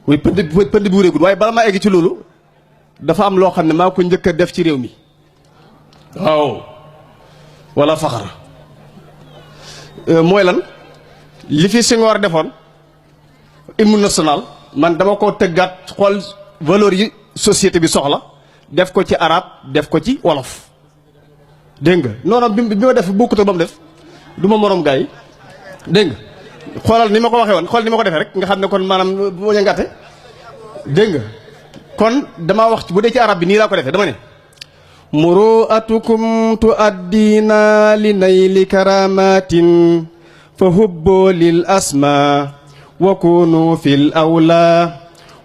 oui pënd bi wuréegul waaye bala maa egg ci loolu dafa am loo xam ne maa ko njëkk a def ci réew mi waaw wala faxar mooy lan li fi Senghor defoon hymne national man dama ko tëggaat xool valeur yi société bi soxla def ko ci arabe def ko ci wolof dégg nga noonu bi ma def bokkut ba mu def du ma morom gars yi dégg nga xoolal ni ma ko waxee woon xool ni ma ko defee rek nga xam ne kon maanaam bu ma ngàtte dégg nga kon damaa wax bu dee ci arab bi nii laa ko defee dama ne muru'atukum tu'addina li nayli karamatin fa hubbu lil asma wa kunu fil awla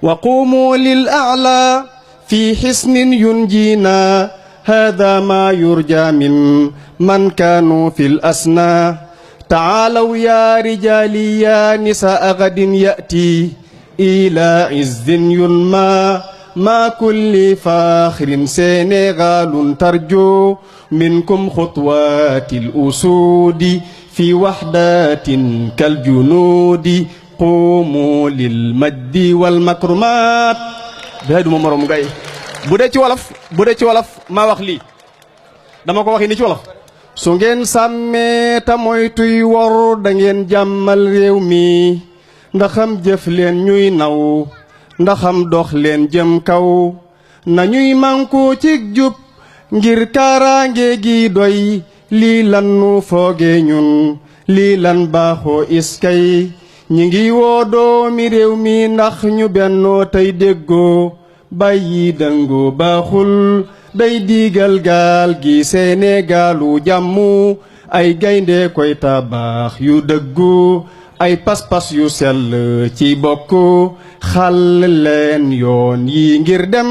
wa qumu lil a'la fi hisnin yunjina hadha ma yurja min man kanu fil asna ta'alaw ya rijali ya nisaa ghadin ya'ti ila izzin yunma ma kulli fakhrin senegalun tarju minkum khutwatil usudi fi wahdatin kal junudi qumu lil majdi wal makrumat day duma morom gay bu dee ci wolof maa wax lii dama ko waxee ni ci wolof su ngeen sàmmee ta moytuy wor da ngeen jàmmal réew mi ndaxam jëf leen ñuy naw ndaxam dox leen jëm kaw nañuy mànkoo ci jub ngir kaaraange gi doy lii lan nu fooge ñun lii lan baaxoo iskay ñi ngi woo doomi réew mi ndax ñu bennoo tey déggoo bàyyi dëngoo baaxul day diigal gaal gi Sénégalu jàmmu ay gaynde koy tabax yu dëggu ay pas-pas yu sell ci bokk xàll leen yoon yi ngir dem